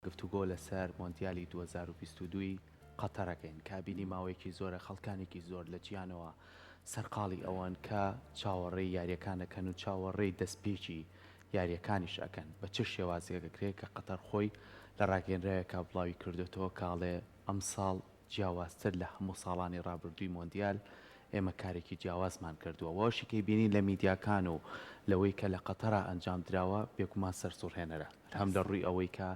گفتوگۆ لەسەر مۆندیالی 2022 ی قەتەر ئەکەین کە بینی ماوەیەکی زۆرە خەڵکانێکی زۆر لە جیهانەوە سەرقاڵی ئەوەن کە چاوەڕێی یاریەکان ئەکەن و چاوەڕێی دەستپێکی یاریەکانیش ئەکەن بە چ شێوازێک ئەکرێ کە قەتەر خۆی لە ڕاگەیەنراوێکا بڵاوی کردۆتەوە کە ئەڵێ ئەمساڵ جیاوازتر لە هەموو ساڵانی ڕابردووی مۆندیال ئێمە کارێکی جیاوازمان کردووە وەشی کەی بینین لە میدیاکان و لەوەی کە لە قەتەرا ئەنجام دراوە بێگومان سەرسوڕهێنەرە هەم لە ڕووی ئەوەی کە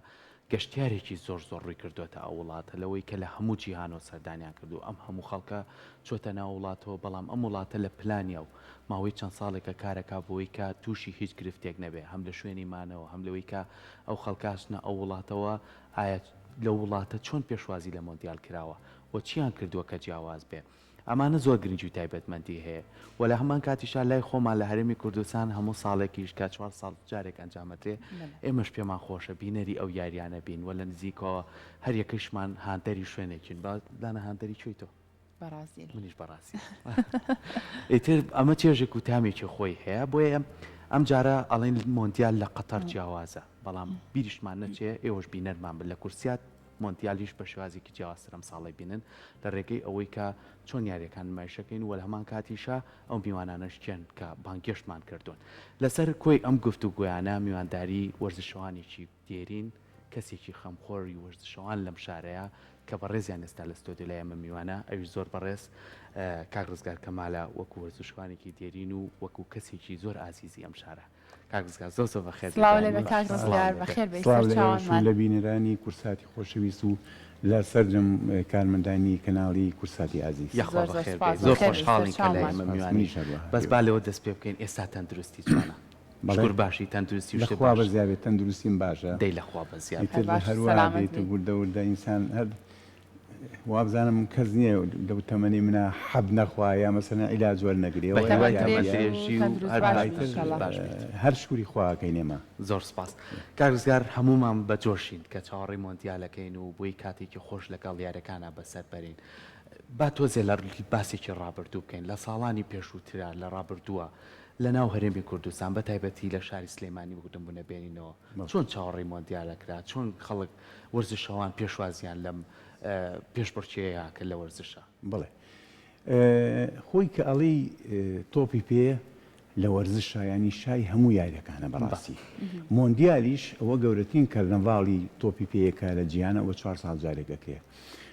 گەشتیارێکی زۆر زۆر ڕووی کردووەتە ئەو وڵاتە لەوەی کە لە هەموو جیهانەوە سەردانیان کردووە ئەم هەموو خەڵکە چۆتە ناو وڵاتەوە بەڵام ئەم وڵاتە لە پلانیا و ماوەی چەند ساڵێکە کارەکا بۆی کە تووشی هیچ گرفتێک نەبێ هەم لە شوێنی مانەوە هەم لەوەی کە ئەو خەڵکە ئەچنە ئەو وڵاتەوە ئایا لەو وڵاتە چۆن پێشوازی لە مۆندیال کراوە و چیان کردووە کە جیاواز بێ؟ ئەمانە زۆر گرنگی و تایبەتمەندی هەیە و لە هەمان کاتیشا لای خۆمان لە هەرێمی کوردستان هەموو ساڵێکیش کە چوار ساڵ جارێک ئەنجام ئەدرێ ئێمەش پێمان خۆشە بینەری ئەو یاریانە بین و لە نزیکەوە هەر یەکەیشمان هاندەری شوێنێکین با دانا هاندەری کوێی تۆ؟ بەڕازیل. منیش بەڕازیل. ئیتر ئەمە چێژێک و تامێکی خۆی هەیە بۆیە ئەم جارە ئەڵێن مۆندیال لە قەتەر جیاوازە بەڵام بیریشمان نەچێ ئێوەش بینەرمان بن لە کورسیات مۆندیالیش بە شێوازێکی جیاوازتر ئەم ساڵی بینن لە ڕێگەی ئەوەی کە چۆن یاریەکان نمایشەکەین و لە هەمان کاتیشا ئەو میوانانەش کێن کە بانگێشتمان کردوون لەسەر کۆی ئەم گفتوگۆیانە میوانداری وەرزشەوانێکی دێرین کەسێکی خەمخۆری وەرزشەوان لەم شارەیە کە بەڕێزیان ئێستا لە ستۆدیۆ لای ئێمە میوانە ئەویش زۆر بەڕێز کاک ڕزگار کەمالە وەکو وەرزشوانێکی دێرین و وەکو کەسێکی زۆر ئازیزی ئەم شارە کاک ڕزگار زۆر زۆر بەخێر سڵاو لێ بێ کاک ڕزگار بەخێر بێی سڵاو لە ئێوەش و سەرچاوانمان. لە بینەرانی کورساتی خۆشەویست و لە سەرجەم کارمەندانی کەناڵی کورساتی ئازیز. یاخوا زۆر زۆر بەخێر بێی سوپاس زۆر بەخێر بێی خۆشحاڵین کە لای سەرچاومان. ئێمە سپاس میوانی منیش هەروەها بەس با هیوا. لەوە دەست پێ بکەین ئێستا تەندروستی چۆنە؟ بەڵێ شکور باشی تەندروستی و لە شتت خوا باشە بەزیا بێت تەندروستیم باشە دەی لە خوا بەزیا بێت. ئیتر هەر باش و هەروا سەلامەت بێت و بی. وردە وردە ئینسان هەر وابزانم کەس نییە لەو تەمەنەی منا حەب نەخوا یا مەسەلەن عیلاج وەرنەگرێ بە ئەوە هیوای تەمەن تەمەن درێژ و درێژی و تەندروست هەر باش باش بی بیت ئیشەڵا. باش بیت. هەر شکوری خوا ئەکەین ئێمە. زۆر سپاس کاک ڕزگار هەموومان بە جۆشین کە چاوەڕێی مۆندیالەکەین و بۆی کاتێکی خۆش لەگەڵ یاریەکانا بەسەر بەرین با تۆزێ لە باسێکی ڕابردوو بکەین لە ساڵانی پێشووترا لە ڕابردووە لە ناو هەرێمی کوردستان بە تایبەتی لە شاری سلێمانی وەک نموونە بێنینەوە چۆن چاوەڕێی مۆندیالە کرا چۆن خەڵک وەرزشەوان پێشوازیان لەم پێشبڕکێیە کرد لە وەرزشا؟ بەڵێ خۆی کە ئەڵێی تۆپی پێ لە وەرزشا یانی شای هەموو یاریەکانە بەڕاستی مۆندیالیش ئەوە گەورەترین کەرنەڤاڵی تۆپی پێیە کە لە جیهانە ئەوە چوار ساڵ جارێک ئەکرێ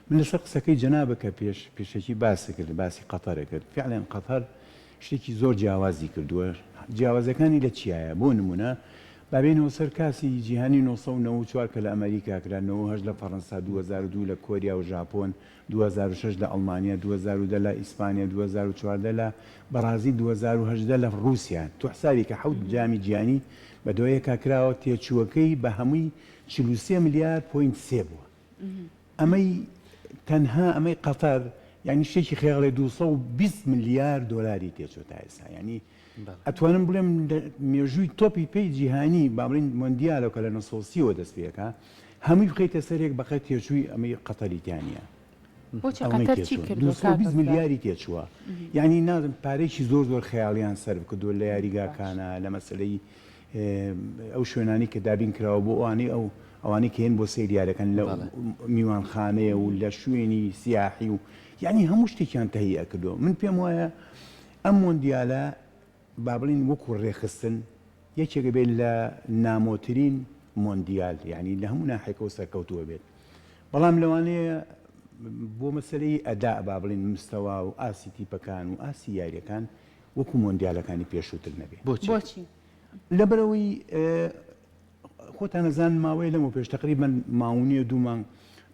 من لەسەر قسەکەی جەنابت کە پێش پێشەکی باست کرد باسی قەتەرە کرد فعلەن قەتەر شتێکی زۆر جیاوازی کردووە جیاوازەکانی لە چیایە بۆ نمونە با بێینەوە سەر کاسی جیهانی 994 کە لە ئەمەریکا کرا 98 لە فەڕەنسا 2002 لە کۆریا و ژاپۆن 2006 لە ئەڵمانیا 2010 لە ئیسپانیا 2014 لە بەڕازیل 2018 لە ڕووسیا تۆ حسابی کە حەوت جامی جیهانی بە دوای یەکا کراوە تێچووەکەی بە هەمووی 43 ملیار point سێ بووە ئەمەی تەنها ئەمەی قەتەر یانی شتێکی خەیاڵێ 220 ملیار دۆلاری تێچووە تا ئێستا یانی ئەتوانم بڵێم لە مێژووی تۆپی پێی جیهانی با بڵێین مۆندیالەوە کە لە 930 وە دەست پێکا هەمووی بخەیتە سەرێک بەقەد تێچووی ئەمەی قەتەری تیا نییە. بۆچی ئەوەی قەتەر چی تێچووە کردووە کاک 220 ڕزگار؟ ملیاری تێچووە یعنی نازم پارێکی زۆر زۆر خەیاڵیان سەرف کردووە لە باش یاریگاکانە لە مەسەلەی ئەو شوێنانەی کە دابین کراوە بۆ ئەوانەی ئەو ئەوانەی کە یەن بۆ سەیری یاریەکان لە بەڵێ. میوانخانەیە و لە شوێنی سیاحی و یعنی هەموو شتێکیان تەهیئە کردووە من پێم وایە ئەم مۆندیالە با بڵێین وەکو ڕێکخستن یەکێک بێت لە نامۆترین مۆندیال یعنی لە هەموو ناحیەکەوە سەرکەوتووە بێت بەڵام لەوانەیە بۆ مەسەلەی ئەدا با بڵێین مستەوا و ئاستی تیپەکان و ئاستی یاریەکان وەکو مۆندیالەکانی پێشووتر نەبێ. بۆچی؟ بۆچی؟ لەبەرئەوەی خۆتان ئەزانن ماوەیە لەمەو پێش تەقریبەن ماونیە دوو مانگ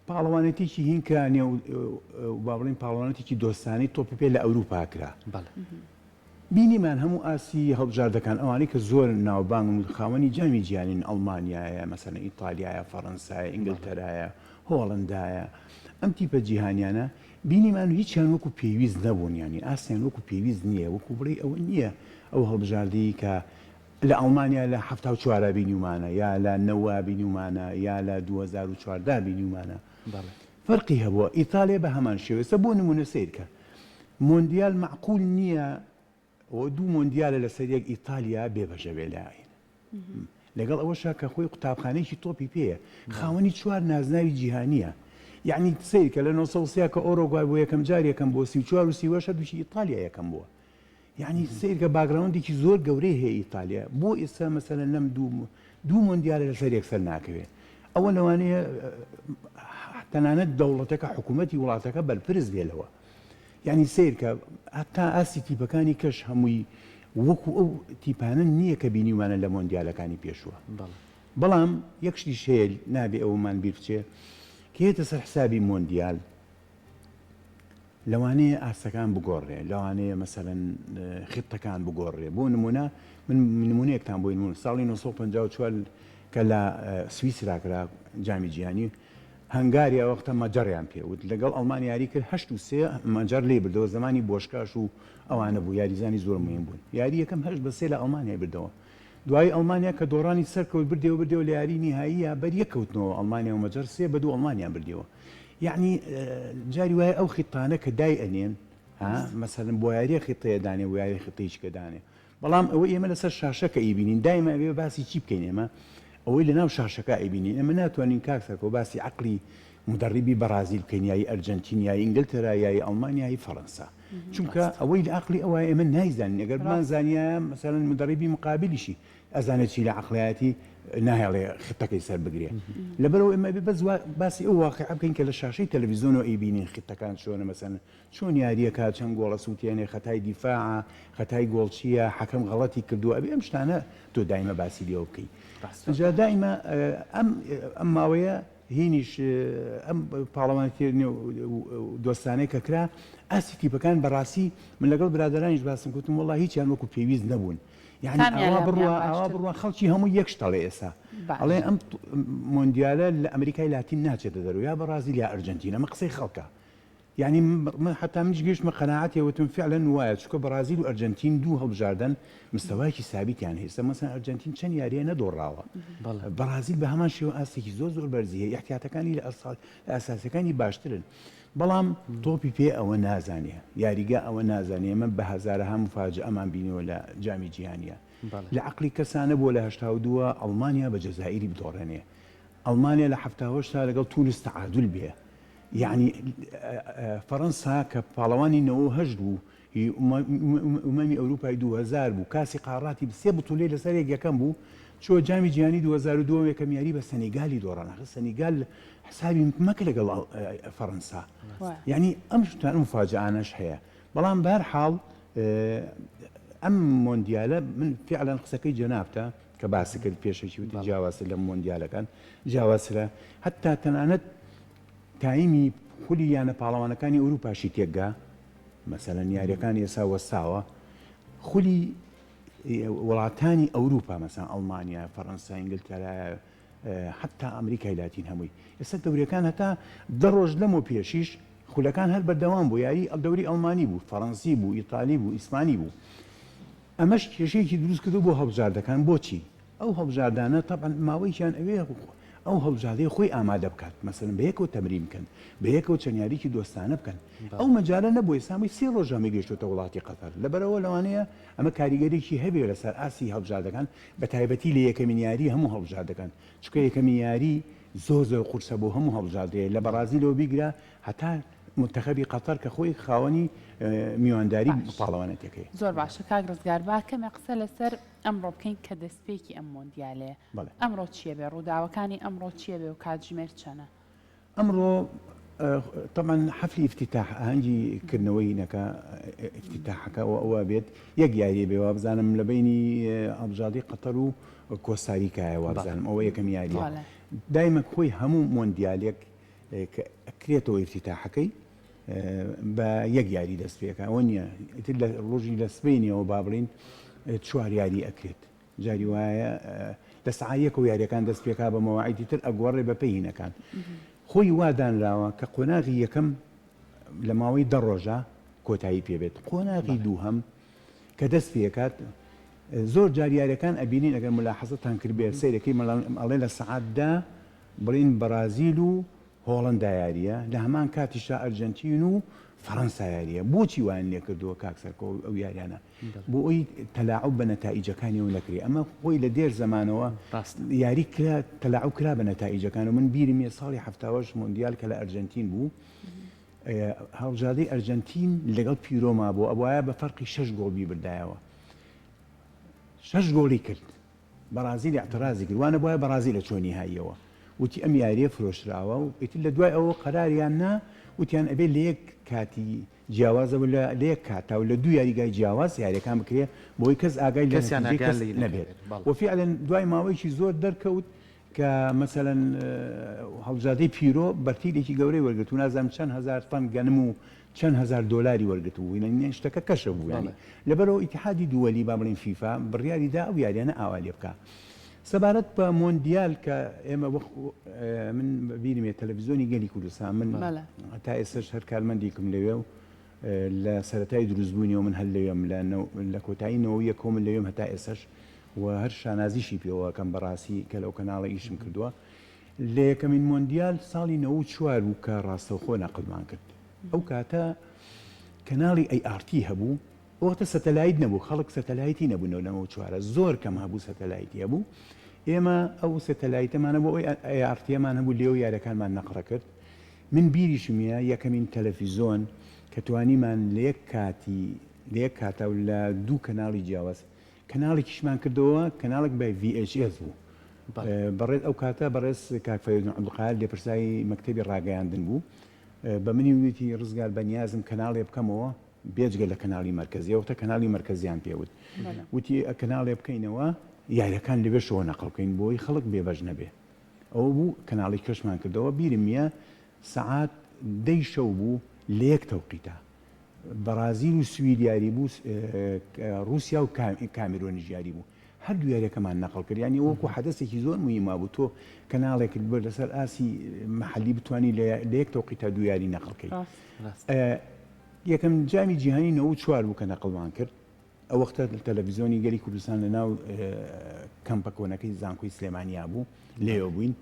پاڵەوانێتیکی هین کرا نێو با بڵێین پاڵەوانێتێکی دۆستانەی تۆپی پێ لە ئەوروپا کرا. بەڵێ. بینیمان هەموو ئاستی هەڵبژاردەکان ئەوانەی کە زۆر ناوبانگن و خاوەنی جامی جیهانین ئەڵمانیایە مەسەلەن ئیتالیایە فەڕەنسایە ئینگلتەرایە هۆڵندایە ئەم تیپە جیهانیانە بینیمان هیچیان وەکو پێویست نەبوون یانی ئاستیان وەکو پێویست نییە وەکو بڵێی ئەوە نییە ئەو هەڵبژاردەی کە لە ئەڵمانیا لە 74 بینیومانە یا لە نەوە بینیومانە یا لە 2014 بینیومانە بەڵێ. فەرقی هەبووە ئیتالیا بە هەمان شێوە ئێستا بۆ نمونە سەیرکە مۆندیال مەعقول نییە ئەوە دوو مۆندیالە لەسەر یەک ئیتالیا بێ بەشە بێ لە. لەگەڵ ئەوەشا کە خۆی قوتابخانەیەکی تۆپی پێیە، خاوەنی چوار نازناوی جیهانییە. یەعنی سەیرکە لە 903 کە ئۆرۆگوای بۆ یەکەم جار یەکەم بووە، 34 و 38 هەردووکی ئیتالیا یەکەم بووە. یەعنی سەیرکە background ێکی زۆر گەورەی هەیە ئیتالیا. بۆ ئێستا مەسەلەن لەم دوو دوو مۆندیالە لەسەر یەکسەر ناکەوێ. ئەوە لەوانەیە تەنانەت دەوڵەتەکە حکوومەتی وڵاتەکە بەرپرس بێ لەوە. یانی سەیرکە هەتا ئاستی تیپەکانی کەش هەمووی وەکو ئەو تیپانە نییە کە بینیومانە لە مۆندیالەکانی پێشووە. بەڵام یەک شتیش هەیە نابێ ئەوەمان بیر بچێ کە یەتە سەر حسابی مۆندیال لەوانەیە ئاستەکان بگۆڕێ لەوانەیە مەسەلەن خیتەکان بگۆڕێ بۆ نمونە من نمونەیەکتان بۆی نمون ساڵی 1954 کە لە سویسرا کرا جامی جیهانی هەنگاریا وەختە مەجەڕیان پێ وت لەگەڵ ئەڵمان یاری کرد هەشت و سێ مەجەر لێی بردەوە زەمانی بۆشکاش و ئەوانە بوو یاریزانی زۆر مهم بوون یاری یەکەم هەشت بە سێ لە ئەڵمانیای بردەوە دوایی ئەڵمانیا کە دۆڕانی سەرکەوت بردیەوە بردیەوە لە یاری نیهاییە بەر یەک کەوتنەوە ئەڵمانیا و مەجەر سێ بە دوو ئەڵمانیان بردیەوە یەعنی جاری وایە ئەو خیتانە کە دای ئەنێن ها مەسەلەن بۆ یاریە خیتەیە دانێ بۆ یاری خیتەیەکی کە دانێ بەڵام ئەوەی ئێمە لەسەر شاشە کە ئەیبینین دایمە ئەبێ باسی چی بکەین ئێمە ئەوەی لەناو شاشەکە ئەیبینین ئێمە ناتوانین کاک سەرکۆ باسی عەقلی مودەڕیبی بەڕازیل بکەین یای ئەرجەنتین یای ئینگلتەرا یای ئەڵمانیا یای فەڕەنسا چونکە ئەوەی لە عەقلی ئەوە ئێمە نایزانین ئەگەر بمانزانیایە مەسەلەن مودەڕیبی مقابلیشی ئەزانێت چی لە عەقڵایەتی ناهێڵێ خیتەکەی سەر بگرێ لەبەرئەوە ئێمە ئەبێ بەس باسی ئەو واقیعە بکەین کە لە شاشەی تەلەڤیزیۆنەوە ئەیبینین خیتەکان چۆنە مەسەلەن چۆن یاریەکە چەند گۆڵ ئەسوتێنێ خەتای دیفاعە خەتای گۆڵچیە حەکەم غەڵەتی کردووە ئەبێ ئەم شتانە تۆ دایمە باسی لێوە بکەی جا دایمە ئەم ئەم ماوەیە هینیش ئەم پاڵەوانێتی نێو دۆستانەی کە کرا ئاستی تیپەکان بەڕاستی من لەگەڵ برادەرانیش باسم کوتم وەڵا هیچیان وەکو پێویست نەبوون یعنی ئاوا بڕوا ئاوا بڕوا خەڵکی هەموو یەک شت ئەڵێ ئێستا ئەڵێ ئەم مۆندیالە لە ئەمریکای لاتین ناچێتە دەرەوە یا بەڕازیل یا ئەرجەنتین ئەمە قسەی خەڵکە یانی من حەتا منیش گەیشتمە قەناعەتێ وتم فعلەن وایە چونکە بەڕازیل و ئەرجەنتین دوو هەڵبژاردەن مستەوایەکی سابیتیان هەیە ئێستا مەسەلەن ئەرجەنتین چەند یاریە نەدۆڕاوە بەڕازیل بە هەمان شێوە ئاستێکی زۆر زۆر بەرزی هەیە ئیحتیاتەکانی لە ئەساسەکانی باشترن بەڵام تۆپی پێ ئەوە نازانێ یاریگا ئەوە نازانێ ئێمە بە هەزارەها مفاجئەمان بینیوە لە جامی جیهانیە لە عەقلی کەسانە بووە لە 82 ئەڵمانیا بە جەزائیری بدۆڕێنێ ئەڵمانیا لە 78 لەگەڵ تونس تەعادول بێ یەعنی فەرەنسا کە پاڵەوانی 98 بوو هی ئومەمی ئەوروپای 2000 بوو کاسی قاڕاتی سێ بتولەی لەسەر یەک یەکەم بوو چوە جامی جیهانی 2002 یەکەم یاری بە سەنیگالی دۆڕان ئاخر سەنیگال حسابی مەکە لەگەڵ فەرەنسا یعنی ئەم شتان مفاجئانەش هەیە بەڵام بەهەر حاڵ ئەم مۆندیالە من فعلا قسەکەی جەنابتە کە باسی کرد پێشەکی وتی جیاوازتر لە مۆندیالەکان جیاوازترە هەتا تەنانەت تایمی خولی یانە پاڵەوانەکانی ئەوروپاشی تێکگا مەسەلەن یاریەکان ئێسا وەستاوە خولی وڵاتانی ئەوروپا مەسەن ئەڵمانیا فەڕەنسا ئینگلتەرا حتا ئەمریکای لاتین هەمووی ئێستا دەورەکان هەتا دە ڕۆژ لەمەو پێشیش خولەکان هەر بەردەوام بوو یاری دەوری ئەڵمانی بوو فەڕەنسی بوو ئیتالی بوو ئیسپانی بوو ئەمەش کێشەیەکی دروست کردووە بۆ هەڵبژاردەکان، بۆچی؟ ئەو هەڵبژاردانە تەبعەن ماوەیەکیان ئەوێ ئەو هەڵبژاردەیە خۆی ئامادە بکات، مەسەلەن بەیەکەوە تەمرین بکەن، بەیەکەوە چەند یاریی دۆستانە بکەن، ئەو مەجالە نەبووە، ئێستا ئەمەی سێ ڕۆژە ئەمەی گەیشتۆتە وڵاتی قەتەر، لەبەرئەوە لەوانەیە ئەمە کاریگەریی هەبێ لەسەر ئاستی هەڵبژاردەکان، بەتایبەتی لە یەکەمین یاریی هەموو هەڵبژاردەکان، چونکە یەکەمین یاری زۆر زۆر قورسە بۆ هەموو هەڵبژاردەیە، لە بەڕازیلەوە بیگرە هەتا مونتەخەبی قەتەر کە خۆی خاوەنی میوانداری پاڵەوانێتیەکەیە. زۆر باشە کاک ڕزگار با کەمێ قسە لەسەر ئەمڕۆ بکەین کە دەستپێکی ئەم مۆندیالەیە ئەمڕۆ چیە بێ ڕووداوەکانی ئەمڕۆ چیە بێ و کاتژمێر چەنە؟ ئەمڕۆ تەبعەن حەفلی ئیفتیتاح ئاهەنگی کردنەوەی نەکە ئیفتیتاحەکە ئەوە بێت یەک یاریە بێ وابزانم لە بەینی هەڵبژاردەی قەتەر و کۆستاریکایە وابزانم ئەوە یەکەم یاریە دایمە خۆی هەموو مۆندیالێک کە ئەکرێتەوە ئیفتیتاحەکەی بە یەک یاری دەست پێکا ئەوە نییە ئیتر لە ڕۆژی لە سبەینەوە با بڵین چوار یاری ئەکرێت جاری وایە لە سەعا یەکەوە یاریەکان دەست پێکا بە مەواعیدی تر ئەگۆڕێ بە پێی هینەکان خۆی وا دانراوە کە قۆناغی یەکەم لە ماوەی دە ڕۆژە کۆتایی پێبێت قۆناغی دووهەم کە دەست پێکات زۆر جار یاریەکان ئەبینین ئەگەر ملاحەزەتان کردبێ سەیرەکەی ئەڵێ لە سەعات دە بڵێین بەڕازیل و. هۆڵەندا یارییە، لە هەمان کاتیشا ئەرجەنتین و فەرەنسا یارییە. بۆچی وایان لێکردووە کاک سەرکۆ ئەو یاریانە؟ بۆ ئەوی تەلاعوب بە نەتائیجەکانیەوە نەکرێ. ئەمە خۆی لە دێر زەمانەوە یاری کرا، تەلاعوب کرا بە نەتائیجەکان و من بیرم یە ساڵی حەفتاوەش مۆندیال کە لە ئەرجەنتین بوو، هەڵبژاردەی ئەرجەنتین لەگەڵ پیرۆ مابوو، ئەبوایە بە فەرقی شەش گۆڵ بیبردایەوە. شەش گۆڵی کرد. بەڕازیل ئیعتڕازی کرد وا نەبوایە بەڕازیل ئەچووە نیهاییەوە وتی ئەم یاریە فرۆشراوە و ئیتر لە دوای ئەوە قەراریان نا وتیان ئەبێ لە یەک کاتی جیاوازەوە لە لە یەک کاتا و لە دوو یاریگای جیاواز یاریەکان بکرێ بۆی کەس ئاگای لە کەسیان نەتیجەی ئاگایان کەس لێی نەبێت نەبێت بەڵێ. و فیعلەن دوای ماوەیەکی زۆر دەرکەوت کە مەسەلەن هەڵبژاردەی پیرۆ بەرتیلێکی گەورەی وەرگرت و نازانم چەند هەزار تەن گەنم و چەند هەزار دۆلاری وەرگرتبوو یانی شتەکە کەشف بوو یانی لەبەرئەوە ئیتیحادی دووەلی با بڵێین فیفا بڕیاری دا ئەو یاریانە ئاوا لێ بکا سەبارەت بە مۆندیال کە ئێمە وەخ من بیرم یە تەلەڤیزیۆنی گەلی کوردستان من تا ئێستاش هەر کارمەندێکم لەوێ و لە سەرەتای دروستبوونیەوە من هەر لەوێم لە لە کۆتایی نەوە یەکەوە من لەوێم هەتا ئێستاش و هەر شانازیشی پێوە ئەکەم بەڕاستی کە لەو کەناڵە ئیشم کردووە لە یەکەمین مۆندیال ساڵی 94 بوو کە ڕاستەوخۆ نەقلمان کرد ئەو کاتە کەناڵی ئەی ئاڕ تی هەبوو ئەو وەختە سەتەلایت نەبوو خەڵک سەتەلایتی نەبوو نەوە نەوە چوارە زۆر کەم هەبوو سەتەلایتی هەبوو ئێمە ئەو سەتەلایتەمان هەبوو ئەوی ئەی ئاڕ تیەمان هەبوو لێو یارەکانمان نەقڕە کرد من بیریشم یە یەکەمین تەلەفیزۆن کە توانیمان لە یەک کاتی لە یەک کاتا و لە دوو کەناڵی جیاواز کەناڵێکیشمان کردەوە کەناڵێک بە VHS بوو بەڕێز ئەو کاتە بەڕێز کاک فەرەیدون عەبدولقادر لێپرسراوی مەکتەبی ڕاگەیاندن بوو بە منی وتی ڕزگار بەنیازم کەناڵێ بکەمەوە بێجگە لە کەناڵی مەرکەزی ئەو وەختە کەناڵی مەرکەزیان پێ وت وتی کەناڵێ بکەینەوە یاریەکان لەوێشەوە نەقڵ بکەین بۆی خەڵک بێبەش نەبێ ئەوە بوو کەناڵی کەشمان کردەوە بیرم نییە سەعات دەی شەو بوو لە یەک تەوقیتا بەڕازیل و سوید یاری بوو ڕووسیا و کامیرۆنیش یاری بوو هەردوو یاریەکەمان نەقڵ کرد یانی وەکو حەدەسێکی زۆر مهیم وابوو تۆ کەناڵێکت بۆ لەسەر ئاسی محلی بتانی لە یەک تەوقیتا دوو یاری نەقڵ کەی یەکەم جامی جیهانی 94 بوو کە نەقڵمان کرد ئەو وەختە تەلەڤیزیۆنی گەلی کوردستان لە ناو کەمپە کۆنەکەی زانکۆی سلێمانیا بوو لێوە بووین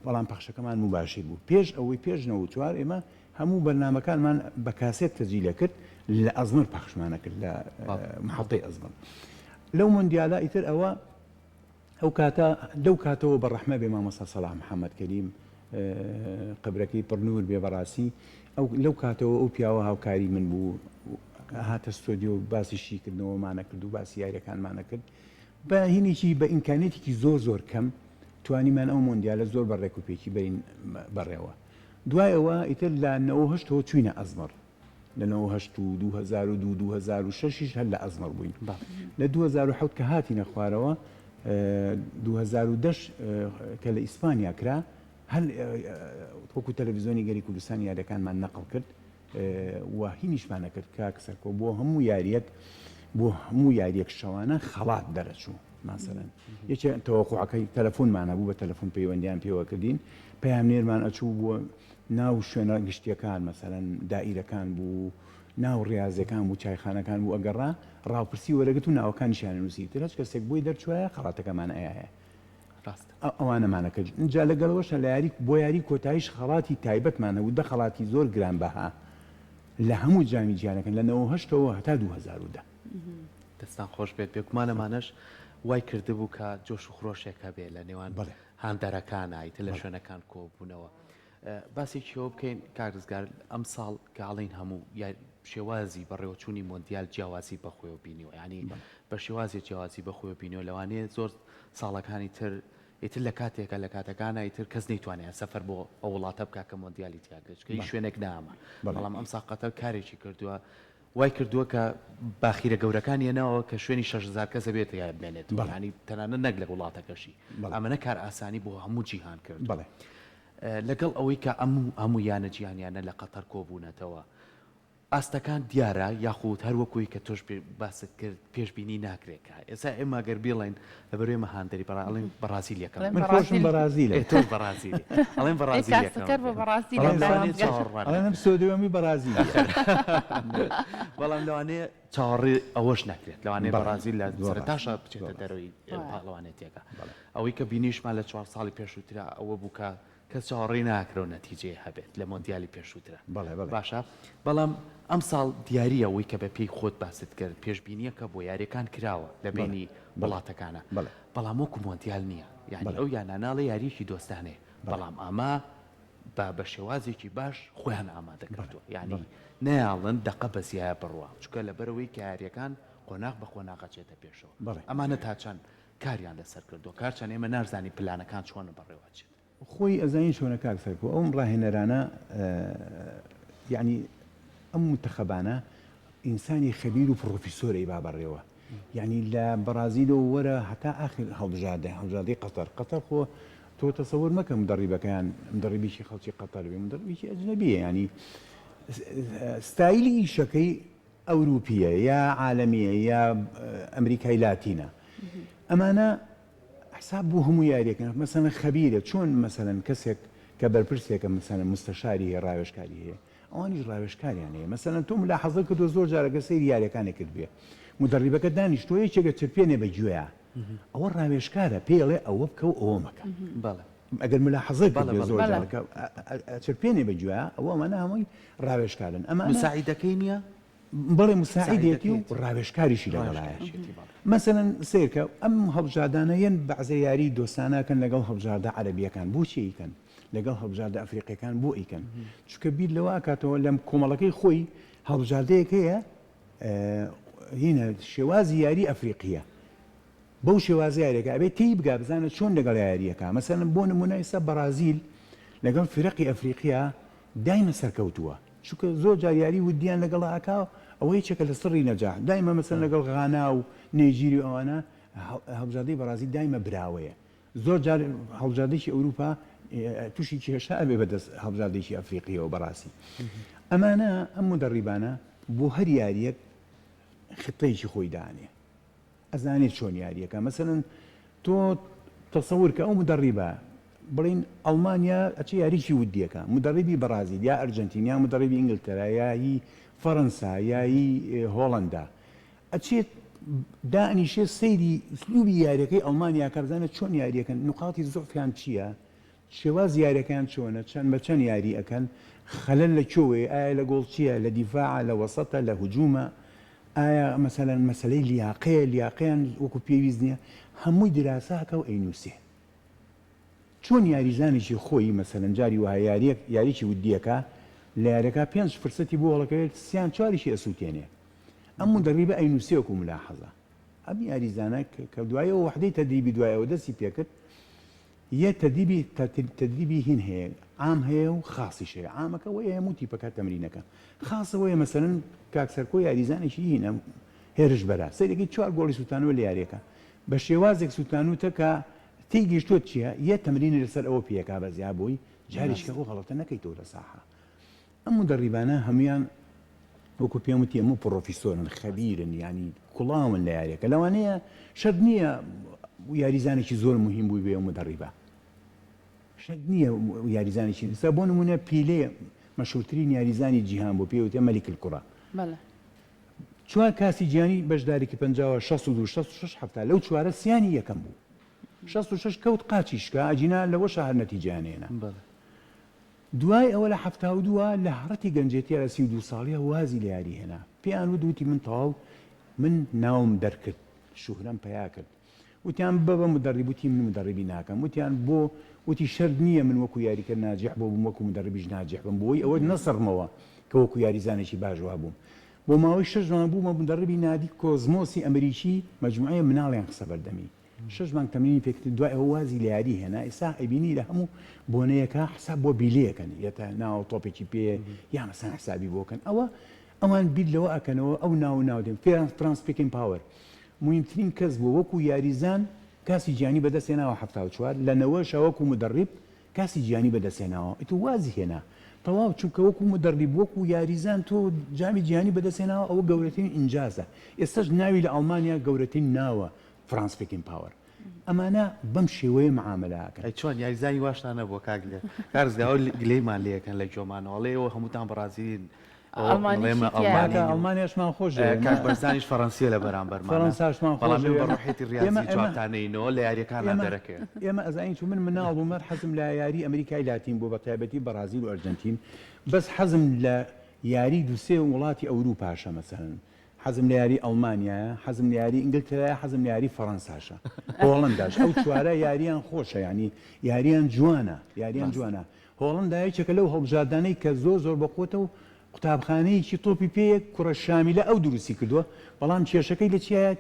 بەڵام پەخشەکەمان موباشیر بوو پێش ئەوەی پێش 94 ئێمە هەموو بەرنامەکانمان بە کاسێت تەسجیل ئەکرد لە ئەزمەر پەخشمان ئەکرد لە محەتەی ئەزمەر لەو مۆندیالە ئیتر ئەوە ئەو کاتە لەو کاتەوە بە ڕەحمە بێ مامۆستا سەڵاح محەممەد کەریم قبرەکەی پڕ نوور بێ بەڕاستی ئەو لەو کاتەوە ئەو پیاوە هاوکاری من بوو هاتە ستۆدیۆ باسی شیکردنەوەمانە کرد و باسی یاریەکانمانە کرد بە هینێکی بە ئیمکانێتێکی زۆر زۆر کەم توانیمان ئەو مۆندیالە زۆر بە ڕێک و پێکی بەرین بەڕێوە دوای ئەوە ئیتر لە 98 ەوە چووینە ئەزمەڕ لە 98 و 2002 2006 یش هەر لە ئەزمەڕ بووین لە 2007 کە هاتینە خوارەوە 2010 کە لە ئیسپانیا کرا هەر وەکو تەلەڤیزیۆنی گەلی کوردستان یاریەکانمان نەقڵ کرد و هینیشمان نەکرد کاک سەرکۆ بۆ هەموو یاریەک بۆ هەموو یاریەک شەوانە خەڵات دەرەچوو ماسەرەن یەکێ تەوەقعەکەی تەلەفۆنمان هەبوو بە تەلەفۆن پەیوەندیان پێوە کردین پەیامنێرمان ئەچوو بۆ ناو شوێنە گشتیەکان مەسەلەن دائیرەکان بوو ناو ڕاضەکان بوو چایخانەکان بوو ئەگەڕا ڕاوپرسی وەرەگرت و ناوەکانیشیان نووسی تر هەچ کەسێک بۆی دەرچوایە خەڵاتەکەمان ئەیایە ڕاستە. ئەوانەمانە کرد ئینجا لەگەڵەوەشە لە یاری بۆ یاری کۆتاییش خەڵاتی تایبەتمان هەبوو دە خەڵاتی زۆر گرانبەها لە هەموو جامی جیهانەکان لە 98 ەوە هەتا 2010. دەستان خۆش بێت بێگومان ئەمانەش وای کردبوو کە جۆش و خرۆشێک هەبێ لە نێوان هاندەرەکانا ئیتر لە شوێنەکان کۆبوونەوە. باسێکی ئەوە بکەین کاک ڕزگار ئەمساڵ کە ئەڵێین هەموو شێوازی بەڕێوەچوونی مۆندیال جیاوازی بەخۆیەوە بینیوە یانی بە شێوازی جیاوازی بەخۆیەوە بینیوە لەوانەیە زۆر ساڵەکانی تر ئیتر لە کاتێکە لە کاتەکانە ئیتر کەس نەیتوانێت سەفەر بۆ ئەو وڵاتە بکات کە مۆندیالی تیا کرد چونکە هیچ شوێنێک ناما بەڵام ئەم ساڵ قەتەر کارێکی کردووە وای کردووە کە باخیرە گەورەکان یەنەوە کە شوێنی 6000 کەس ئەبێت تیا بمێنێتەوە یانی تەنانەت نەک لە وڵاتەکەشی ئەمەنە کارئاسانی بۆ هەموو جیهان کرد لەگەڵ ئەوەی کە ئەم هەموو یانە جیهانیانە لە قەتەر کۆبوونەتەوە ئاستەکان دیارە یاخود هەر وەکوی کە تۆش باست کرد پێشبینی ناکرێت کە ئێستا ئێمە گەر بیڵێن لەبەر ئێمە هاندەری بەڕا ئەڵێن بەڕازیل یەکەم من خۆشم بەڕازیلم ئێ تۆش بەڕازیلی ئەڵێن بەڕازیل یەکەم کاسەکەر بۆ بەڕازیل بەڵام لەوانەیە چاوەڕوان ئەڵێن ئەم سۆدۆمی بەڕازیلیە بەڵام لەوانەیە چاوەڕێ ئەوەش نەکرێت لەوانەیە بەڕازیل لە سەرەتاشا بچێتە دەرەوەی پاڵەوانێتیەکە ئەوەی کە بینیشمان لە چوار ساڵی پێشووترا ئەوە بوو کە. کەس چاوەڕێی ناکرا و نەتیجەی هەبێت لە مۆندیالی پێشووترا. بەڵێ بەڵێ. باشە بەڵام ئەمساڵ دیارییە ئەوەی کە بە پێی خۆت باست کرد پێشبینییەکە بۆ یارییەکان کراوە لە بەڵێ بەینی بەڵێ وڵاتەکانە بەڵێ. بەڵام وەکو مۆندیال نییە یانی بەڵێ. ئەو یانانە ئەڵێ یارییەکی دۆستانەیە بەڵێ. بەڵام ئەمە بە بە شێوازێکی باش خۆیان ئامادە بەڵێ کردووە یانی بەڵێ. نایەڵن دەقە بە زیایە بڕوا چونکە لەبەرئەوەی کە یارییەکان قۆناغ بە قۆناغ ئەچێتە پێشەوە بەڵێ. ئەمانە تا چەند کاریان لەسەر کردووە کارچەند ئێمە ناشزانین پلانەکان چۆن بەڕێوە ئەچێت. خۆی ئەزانی چۆنە کاک سەرکۆ ئەوم ڕاهێنەرانە یەعنی ئەم مونتەخەبانە ئینسانی خەبیر و پڕۆفیسۆر ئەیبا بەڕێوە یەعنی لە بەڕازیلەوە وەرە هەتا ئاخر هەڵبژاردە هەڵبژاردەی قەتەر قەتەر خۆ تۆ تەسەور مەکە مدەڕیبەکەیان مدەڕیبێکی خەڵکی قەتەر بێ مدەڕیبێکی ئەجنەبیە یەعنی ستایلی ئیشەکەی ئەوروپیە یا عالەمیە یا ئەمریکای لاتینە ئەمانە حساب بۆ هەموو یاریەکەن مەسەلەن خەبیرە چۆن مەسەلەن کەسێک کە بەرپرسێکە مەسەلەن مستەشاری هەیە ڕاوێژکاری هەیە ئەوانیش ڕاوێژکاریان هەیە مەسەلەن تۆ ملاحەزە کردووە زۆر جارەکە سەیری یاریەکانی کردبێ مدەڕیبەکە دانیشتووە یەکێکە چرپێنێ بە گوێیا ئەوە ڕاوێژکارە پێی ئەڵێ ئەوە بکە و ئەوە مەکە بەڵێ ئەگەر ملاحەزە بەڵێ کردبێ بەڵێ زۆر بەڵێ جارەکە چرپێنێ بە گوێیا ئەوە ئەمانە هەمووی ڕاوێژکارن ئەمانە مساعیدەکەی نییە؟ بەڵێ مساعیدێتی و مساعیدەکەیەتی. ڕاوێژکاریشی لەگەڵایە. ڕاوێژکاریشیەتی بەڵێ. مەسەلەن سەیرکە ئەم هەڵبژاردانە یەن بەعزە یاری دۆستانە ئەکەن لەگەڵ هەڵبژاردە عەرەبیەکان بۆچی ئەیکەن؟ لەگەڵ هەڵبژاردە ئەفریقیەکان بۆ ئەیکەن؟ چونکە بیر لەوە ئەکاتەوە لەم کۆمەڵەکەی خۆی هەڵبژاردەیەک هەیە هینە شێوازی یاری ئەفریقیە بەو شێوازە یاریەکە ئەبێ تێی بگا بزانە چۆن لەگەڵ یاریەکە مەسەلەن بۆ نمونە ئێستا بەڕازیل لەگەڵ فیرەقی ئەفریقیا دایمە سەرکەوتووە چونکە زۆر جار یاری ودیان لەگەڵا ئەکا ئەوە یەکێکە لە سڕی نەجاح دایمە مەسەلەن لەگەڵ غانا و نەیجیری و ئەوانە هەڵبژاردەی بەڕازیل دایمە براوەیە زۆر جار هەڵبژاردەیەکی ئەوروپا تووشی کێشە ئەبێ بەدەست هەڵبژاردەیەکی ئەفریقیەوە بەڕاستی ئەمانە ئەم مدەڕیبانە بۆ هەر یاریەک خطەیەکی خۆی دانێ ئەزانێ چۆن یاریەکە مەسەلەن تۆ تەسەور کە ئەو مدەڕیبە بڵین ئەڵمانیا ئەچێ یاریی ودیەکە مدەڕیبی بەڕازیل یا ئەرجنتین یا مدەڕیبی ئینگلتەرا یا هی فەرەنسا یا هی هۆڵندا ئەچێت دانیشێ سەیری ئسلوبی یاریەکەی ئەڵمانیا کە بزانێت چۆن یاریەکەن نقاتی زۆفیان چییە شێوازی یاریەکەیان چۆنە، چەند بە چەند یاری ئەکەن، خەلەل لە کوێوەیە، ئایا لە گۆڵچیە، لە دیفاعە، لە وەسەتە، لە هجومە، ئایا مەسەلەن مەسەلەی لیاقەیە، لیاقەیان وەکو پێویست نیە، هەمووی دیراسە ئەکا و ئەینوسێ. چۆن یاریزانێکی خۆی مەسەلەن جاری وەها یاریەک یاریی ودی ئەکا، لە یاریەکا پێنج فرسەتی بۆ هەڵەکەوێت سیان چواریشی ئەسوتێنێ. ئەم مودەڕیبە ئەینوسێ وەکو ملاحەزە. ئەم یاریزانە کە دوای ئەوە وەحدەی تەدریبی دوای ئەوە دەستی پێکرد، یە تەدریبی تەدریبی هین هەیە عام هەیە و خاسیش هەیە عامەکە وەیە هەموو تیپەکە تەمرینەکە خاص وەیە مەسەلەن کاک سەرکۆ یاریزانێکی هینە هێرش بەرە سەیرەکەی چوار گۆڵی سووتانەوە لە یاریەکە بە شێوازێک سووتانوتە کە تێیگەیشتووە چییە یە تەمرینی لەسەر ئەوە پێکا بە زیا بۆی جاریشکە ئەو غەڵەتە نەکەیتەوە لە ساحە ئەم مودەڕیبانە هەموویان وەکو پێم وتی هەموو پڕۆفیسۆرن خەبیرن یانی کوڵاون لە یاریەکە لەوانەیە شەرت نییە یاریزانێکی زۆر مهم بووی بێ مودەڕیبە شەرت نییە یاریزانێکی ئێستا بۆ نمونە پیلێ مەشهورترین یاریزانی جیهان بۆ پێی وتێ مەلیک الکرە چوار کاسی جیهانی بەشداری کرد 50 62 66 70 لەو چوارە سیانی یەکەم بوو 66 کەوت قاچی شکا ئەجینا لەوەشا هەر نەتیجەیان هێنا. دوای ئەوە لە 72 ە لە هەڕەتی گەنجێتیا لە 32 ساڵیا وازی لە یاری هێنا. پێیان وت وتی من تەواو من ناوم دەرکرد، شوهرەم پەیا کرد. وتیان ببە بە مودەڕیب وتی من مودەڕیبی ناکەم. وتیان بۆ؟ وتی شەرت نییە من وەکو یاریکەر ناجیح بۆبم وەکو مودەڕیبیش ناجیح بم بۆی ئەوە نەسڕمەوە کە وەکو یاریزانێکی باش وابووم. بۆ ماوەی شەش مانگ بوومە مودەڕیبی نادی کۆزمۆسی ئەمریکی مەجموعەیە مناڵیان خستە بەردەمی. شەش مانگ تەمرینی پێکرد دوای ئەوە وازی لە یاری هێنا ئێستا ئەیبینی لە هەموو بۆنەیەکا حساب بۆ بیلێکەن یەتە ناو تۆپێکی پێ یا مەسەن حسابی بۆکەن ئەوە ئەوان بیر لەوە ئەکەنەوە ئەو ناو ناو دێن فێران فرانس پیکن پاوەر مهمترین کەس بوو وەکو یاریزان کاسی جیهانی بەدەست هێناوە 74 لە نەوەشە وەکو مدەڕیب کاسی جیهانی بەدەست هێناوە ئیتر وازی هێنا تەواو چونکە وەکو مدەڕیب وەکو یاریزان تۆ جامی جیهانی بەدەست هێناوە ئەوە گەورەترین ئینجازە ئێستاش ناوی لە ئەڵمانیا گەورەترین ناوە فرانس پیکن پاوەر ئەمانە بەم شێوەیە معامەلە ئەکەن. ئەی چۆن یاریزانی واشتان نەبووە کاک لێر کاک ڕزگار ئەوە گلەیمان لێ ئەکەن لە گوێمانەوە ئەڵێ ئێوە هەمووتان بەڕازیلین. ئەڵمانیشی تیایە. کاکە ئەڵمانیاشمان خۆش دەوێ. کاک بەرزانیش فەڕەنسیە لە بەرامبەرمانە. فەڕەنساشمان خۆش بەڵام دەوێ. ئێمە بە ڕۆحیەتی ڕیازی جوابتان نەینەوە لە یاریەکانا دەرەکەوێ. ئێمە ئەزانین چون من مناڵ بووم هەر حەزم لە یاری ئەمریکای لاتین بوو بە تایبەتی بەڕازیل و ئەرجەنتین بەس حەزم لە یاری دوو سێ وڵاتی ئەوروپاشە مەسەلەن حەزم لە یاری ئەڵمانیایە حەزم لە یاری ئینگلتەرایە حەزم لە یاری فەڕەنساشە هۆڵەنداش ئەو چوارە یاریان خۆشە یانی یاریان جوانە یاریان جوانە هۆڵەندا یەکێکە لەو هەڵبژاردانەی کە زۆر زۆر بەقوەتە و قوتابخانەیەکی تۆپی پێیە کوڕە شامیلە ئەو دروستی کردووە بەڵام کێشەکەی لە چیایە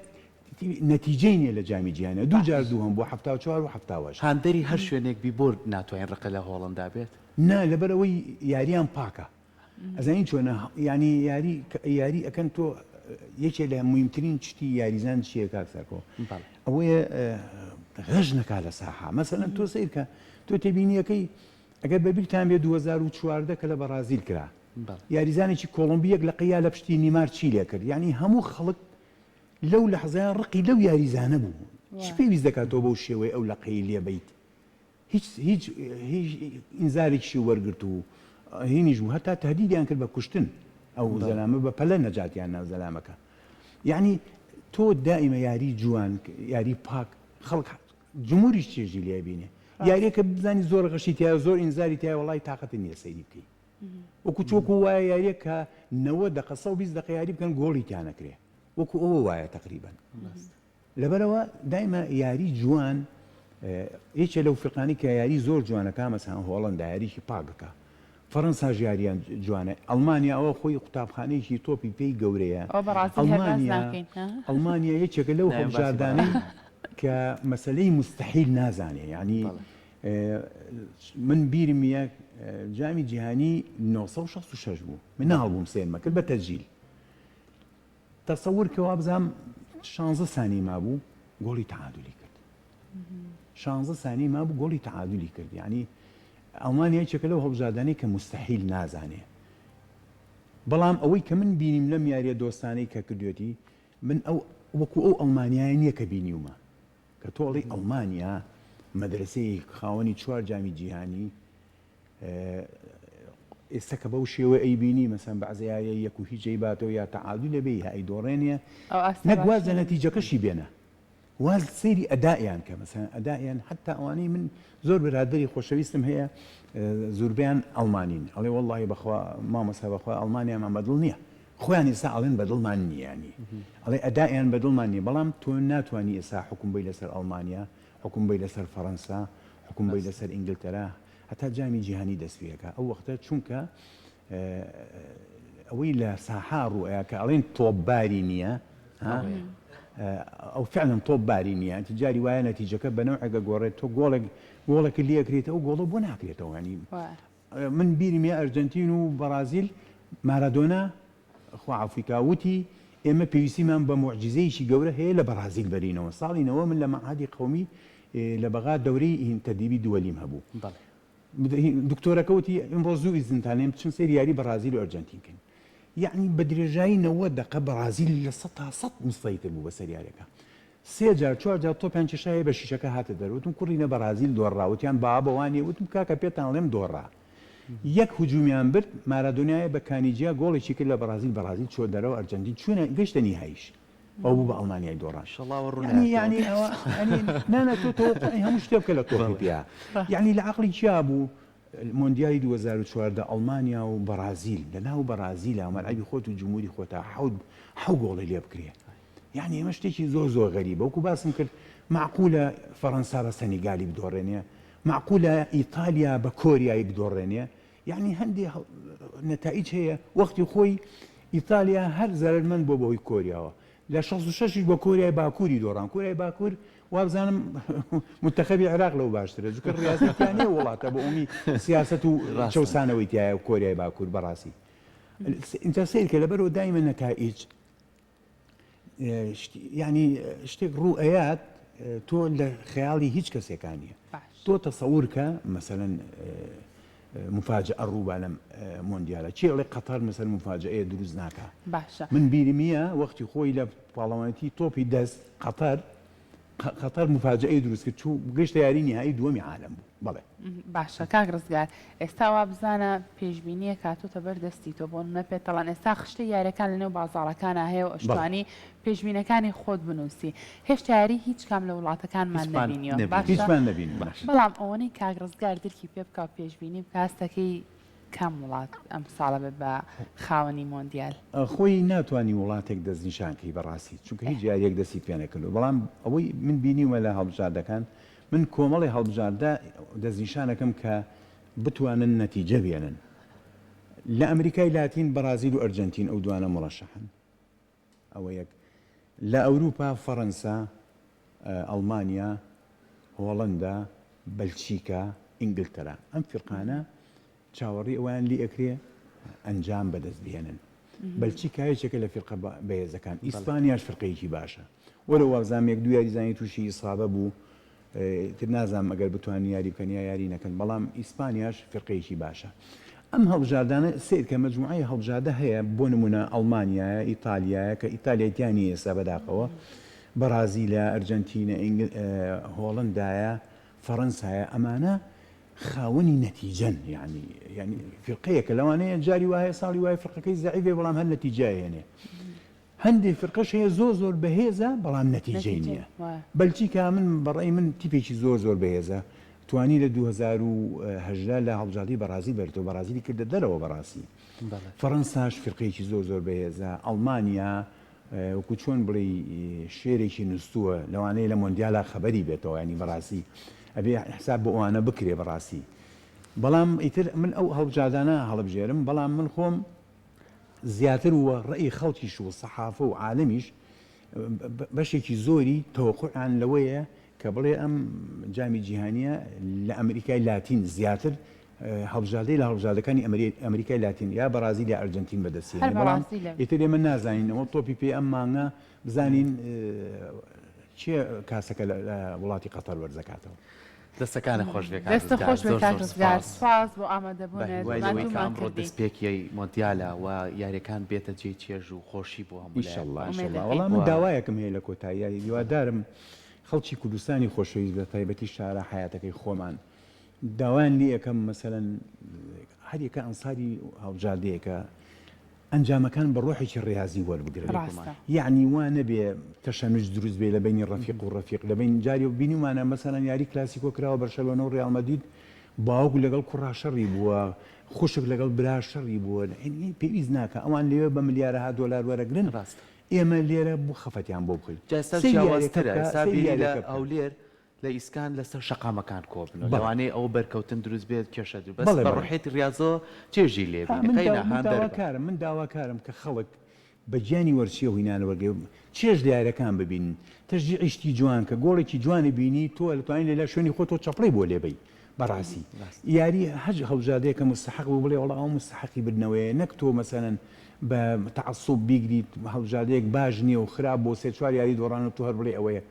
نەتیجەی نیە لە جامی جیهانیا دوو جار دووهەم بووە 74 و 78. هاندەری هەر شوێنێک بی بۆ ناتوانین ڕقت لە هۆڵەندا بێت؟ نا لەبەرئەوەی یاریان پاکە ئەزانی چۆنە یانی یاری یاری ئەکەن تۆ یەکێ لە مویمترین شتی یاریزان چییە کاک سەرکۆ ئەوەیە غەش نەکا لە ساحە مەسەلەن تۆ سەیر کە تۆ تێبینیەکەی ئەگەر بەبیرتان بێ 2014 کە لە بەڕازیل کرا یاریزانێکی کۆڵۆمبی یەک لە قەیا لە پشتی نیمار چی لێ کرد یعنی هەموو خەڵک لەو لەحزەیان ڕقی لەو یاریزانە بوو چ پێویست دەکات تۆ بەو شێوەی ئەو لەقەی لێ بیت هیچ هیچ هیچ ئینزارێکیشی وەرگرت و هینیش بوو هەتا تهدیدیان کرد بە کوشتن ئەو زەلامە بە پەلە نەجاتیان نا زەلامەکە یعنی تۆ دائیمە یاری جوان یاری پاک خەڵک جمهوریش چێژی لێ بینێ یاریەکە بزانی زۆر غەشی تایە زۆر ئینزاری تایە وەڵی تاقەتە نییە سەیری بکەی وەکو چۆکو وایە یاریە کە نەوە دقە 120 دقە یاری بکەن گۆڵی تیا نەکرێ وەکو ئەوە وایە تقریبا لەبەرئەوە دایمە یاری جوان یەکێ لەو فرقانی کە یاری زۆر جوانەکە مەسەن هۆڵندا یاریی پاکەکە فەرەنساش یاریان جوانە ئەڵمانیا ئەوە خۆی قوتابخانەیەکی تۆپی پێی گەورەیە ئەڵمانیا ئەڵمانیا یەکێکە لەو هەڵبژاردانەی کە مەسلەی مستحیل نازانێ یعنی من بیرم یە جامی جیهانی 1966 بوو مناڵ بووم سێنمە کرد بە تەجیل تەسەور کە وابزانم شانزە سانی مابوو گۆڵی تەعادولی کرد شانزە سانی مابوو گۆڵی تەعادولی کرد یعنی ئەڵمانیا یەکێکە لەو هەڵبژاردانەی کە مستحیل نازانێ بەڵام ئەوەی کە من بینیم لەم یاریە دۆستانەی کە کردوێتی من ئەو وەکو ئەو ئەڵمانیایە نییە کە بینیومە کە تۆڵی ئەڵمانیا مەدرسەی خاوەنی چوار جامی جیهانی ئێستا کە بەو شێوە ئەیبینی مەسەن بەعزە یاریە یەک و هیچ ئەیباتەوە یا تەعادول ئەبێ یا ئەیدۆڕێنێ نەک واز لە نەتیجەکەشی بێنە واز سەیری ئەدائیان کە مەسەن ئەدائیان حتا ئەوانەی من زۆر برادری خۆشەویستم هەیە زوربیان ئەڵمانین ئەڵێ وەڵی بەخوا مامۆستا بەخوا ئەڵمانیامان بەدڵ نییە خۆیان ئێستا ئەڵێن بەدڵمان نییە ئەڵێ ئەدائیان بەدڵمان نییە بەڵام تۆ ناتوانانی ئێستا حکوم بی لەسەر ئەڵمانیا حکوم بی لەسەر فەڕەنسا حکوم بی لەسەر ئینگلتەرا هەتا جامی جیهانی دەست پێکا ئەو وەختە چونکە ئەوەی لە ساحا ڕوئەیا کە ئەڵێن تۆپ باری نییە ئەو فعلا تۆپ باری نییە ئەنتی جاری وایە نەتیجەکە بە نەوعێک ئەگۆڕێت تۆ گۆڵێک گۆڵێک لێ ئەکرێت ئەو گۆڵە بۆ ناکرێتەوە ینی من بیرم یە ئەرجەنتین و بەڕازیل مارادۆنا خوا عەفوی کا وتی ئێمە پێویستیمان بە موعجیزەیەکی گەورە هەیە لە بەڕازیل بەرینەوە ساڵی نەوە من لە مەعهەدی قەومی لە بەغا دەورەی هین تەدریبی دووەلیم هەبوو دکتۆرەکە وتی ئیمڕۆ زوو ئیزنتان لێم بچم سەیری یاری بەڕازیل و ئەرجەنتین کەین یەعنی بە درێژایی نەوە دەقە بەڕازیل 100% مستەیتر بوو بەسەر یاریەکە سێ جار چوار جار تۆپیان کێشایە بە شیشەکە هاتە دەر وتم کوڕینە بەڕازیل دۆڕا وتیان بابە وانیە وتم کاکە پێتان ڵێم دۆڕا یەک هجومیان برد مارادۆنایە بە کانیجیا گۆڵێکی کرد لە بەڕازیل بەڕازیل چوە دەرەوە ئەرجەنتین چونە گەشتە نیهاییش ئەو بوو بە ئەڵمانیای دۆڕان یعنی یعنی ئەوە یعنی نا نا تۆ تەوەقوعی هەموو شتێ بکە لە تۆپی پیا یعنی لە عەقڵی کیا بوو مۆندیالی 2014 ئەڵمانیا و بەڕازیل لە ناو بەڕازیلا مەلعەبی خۆت و جمهوری خۆتا حەوت حەو گۆڵی لێ بکرێ یعنی ئەمە شتێکی زۆر زۆر غەریبە وەکو باسم کرد معقولە فەڕەنسا بە سەنیگالی بدۆڕێنێ مەعقولە ئیتالیا بە کۆریای بدۆڕێنێ؟ یەعنی هەندێ نەتائیج هەیە وەختی خۆی ئیتالیا هەر زەرەرمەند بووە بەهۆی کۆریاوە لە 66 بە کۆریای باکووری دۆڕان کۆریای باکوور وابزانم منتەخەبی عێراق لەو باشترە چونکە ڕیاضی تیا نییە وڵاتە بە ئومی سیاسەت و چەوسانەوەی تایە کۆریای باکوور بەڕاستی ئینجا سەیرکە لەبەرەوە دایمە نەتائیج یعنی شتێک ڕوو ئەیات تۆ لە خەیاڵی هیچ کەسێکا نییە تۆ تەسەور کە مەسەلەن مفاجئە ڕووبا لەم مۆندیالە چی ئەڵێ قەتەر مەسەل مفاجئەیە دروست ناکا باشە من بیرمیە وەختی خۆی لە پاڵەوانێتی تۆپی دەست قەتەر. قەتەر موفاجەئەی دروست کرد چوو گەشتە یاری نیهایی دووەمی عالەم بوو بەڵێ. باشە کاک ڕزگار ئێستا وابزانە پێشبینیەک هاتۆتە بەر دەستی تۆ بۆ نمونە پێتەڵێن ئێستا خشتەی یاریەکان لەنێو بازاڕەکانا هەیە و بەڵێ. ئەشتوانی پێشبینەکانی خۆت بنوسی هێشتا یاری هیچ کام لە وڵاتەکانمان هیچمان نەبینیوە نەبینیوە. باشە هیچمان نەبینیوە. باشە. بەڵام ئەوەنەی کاک ڕزگار درکی پێ بکا و پێشبینی بکا هەستەکەی کام وڵات ئەم ساڵە بێ بە خاوەنی مۆندیال؟ خۆی ناتوانی وڵاتێک دەستنیشان کەی بەڕاستی چونکە هیچ یاریەک دەستی پێنەکردوە بەڵام ئەوەی من بینیومە لە هەڵبژاردەکان من کۆمەڵی هەڵبژاردە دەستنیشان ئەکەم کە بتوانن نەتیجە بێنن لە ئەمریکای لاتین بەڕازیل و ئەرجەنتین ئەو دوانە مڕەشەحن ئەوە یەک. لە ئەوروپا فەڕەنسا، ئەڵمانیا، هۆڵەندا، بەلچیکا، ئینگلتەرا ئەم فیرقانە چاوەڕێی ئەوەیان لێ ئەکرێ ئەنجام بەدەست بهێنن. بەلچیکا یەکێکە لە فیرقە بەهێزەکان. ئیسپانیاش فیرقەیەکی باشە. وەلەو وابزانم یەک دوو یاریزانی تووشی ئیسابە بوو ئیتر نازانم ئەگەر بتوانن یاری بکەن یا یاری نەکەن، بەڵام ئیسپانیاش فیرقەیەکی باشە. ئەم هەڵبژاردانە سەیرکە مەجموعەی هەڵبژاردە هەیە بۆ نمونە ئەڵمانیایە، ئیتالیایە کە ئیتالیای تیا نییە ئێستا بەداخەوە، بەڕازیلە، ئەرجەنتینە، هۆڵەندایە، فەڕەنسایە، ئەمانە خاوەنی نەتیجەن یانی یانی فیرقەیەکە لەوانەیە جاری وایە ساڵی وایە فیرقەکەی زەعیف بێ بەڵام هەر نەتیجە ئەهێنێ. هەندێ فرقەش هەیە زۆر زۆر بەهێزە بەڵام نەتیجەی نییە. بەلجیکا من بەڕەئی من تیپێکی زۆر زۆر بەهێزە توانی لە 2018 لە هەڵبژاردەی بەڕازیل بەرێتەوە بەڕازیلی کردە دەرەوە بەڕاستی فەڕەنساش فرقەیەکی زۆر زۆر بەهێزە ئەڵمانیا وەکو چۆن بڵێی شێرێکی نوستووە لەوانەیە لە مۆندیالا خەبەری بێتەوە ینی بەڕاستی ئەبێ حساب بۆ ئەوانە بکرێ بەڕاستی بەڵام ئیتر من ئەو هەڵبژاردانە هەڵبژێرم بەڵام من خۆم زیاتر و ڕەئی خەڵکیش و سەحافە و عالەمیش بەشێکی زۆری تەوەقوعیان لەوەیە کە بڵێ ئەم جامی جیهانیە لە ئەمریکای لاتین زیاتر هەڵبژاردەی لە هەڵبژاردەکانی ئەمریکای لاتین یا بەڕازیل یا ئەرجنتین بەدەستهێنێ بەڵام ئیتر ئێمە نازانین ئەوە تۆپی پێ ئەم مانگە بزانین کێ کاسەکە لە وڵاتی قەتەر وەرزەکاتەوە. دەستەکانت خۆش بێ کاک دەستت ڕزگار خۆش بێ زۆر کاک زۆر ڕزگار سوپاس. سوپاس بۆ بە ئامادەبوونت هیوای لەوەی کە ماندوومان ئەمڕۆ کردی. دەستپێکی مۆندیالە و یاریەکان بێتە جێی چێژ و خۆشی بۆ هەموو ئیشەڵا لایەکمان. ئومێد ئیشەڵا دەکەین. وەڵا من و داوایەکم هەیە لە کۆتاییا هیوادارم خەڵکی کوردستانی خۆشەویست بە تایبەتی شارە حەیاتەکەی خۆمان داوایان لێ ئەکەم مەسەلەن هەریەکە ئەنساری هەڵبژاردەیەکە ئەنجامەکان بە ڕۆحێکی ڕیازی وەربگرن ڕاستە. یەعنی وا نەبێ تەشەنوج دروست بێ لە بەینی ڕەفیق و ڕەفیق لە بەین جاری بینیومانە مەسەلەن یاری کلاسیکۆ کراوە بەرشەلۆنە و ڕیاڵ مەدرید باوک لەگەڵ کوڕا شەڕی بووە خوشک لەگەڵ برا شەڕی بووە یەعنی پێویست ناکا ئەوان لەوێ بە ملیارەها دۆلار وەرەگرن ڕاستە. ئێمە لێرە بۆ خەفەتیان بۆ بخۆین جا ئێستا سەیری یاریەکە جیاوازترە بکە ئێستا سەیری بیری لە یاریەکە بکە. هەولێر لە ئیسکان لەسەر شەقامەکان کۆبنەوە بەڵێ. لەوانەیە ئەوە بەرکەوتن دروست بێت کێشە دروست بەس بەڵێ بە بەڵێ. ڕوحیەتی ڕیازەوە چێژی لێ ها بینە من قەینا داوا من هاندەر بە. داواکارم من داواکارم کە خەڵک بە گیانی وەرچیەوە هینانە وەرگێ چێژ لە یاریەکان ببینن تەشجیعی شتی جوان کە گۆڵێکی جوانی بینی تۆ ئەتوانی لە لای شوێنی خۆتەوە چەپڵەی بۆ لێ بەی بەڕاستی ڕاست. یاری هەر هەڵبژاردەیەکە موستەحەق بوو بڵێ وەڵا ئەوە موستەحەقی بردنەوەیە نەک تۆ مەسەلەن بە تەعەسوب بیگریت هەڵبژاردەیەک باش نییە و خراپ بۆ سێ چوار یاری دۆڕانە تۆ هەر بڵێ ئەوەیە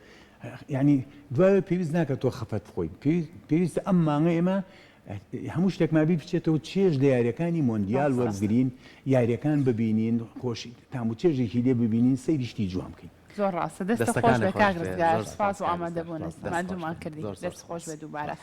یانی دوایەوە پێویست ناکات تۆ خەفەت بخۆی پێویستە ئەم مانگە ئێمە هەموو شتێکمان بیر بچێتەوە چێژ لە یاریەکانی مۆندیال وەرگین یاریەکان ببینین خۆشی تام و چێژێکی لێ ببینین سەیری شتی جوان بکەین. زۆر ڕاستە دەستت خۆش بێ کاک ڕزگار سوپاس بۆ ئامادەبوونت ماندوومان کردی دەست خۆش بێ دووبارە.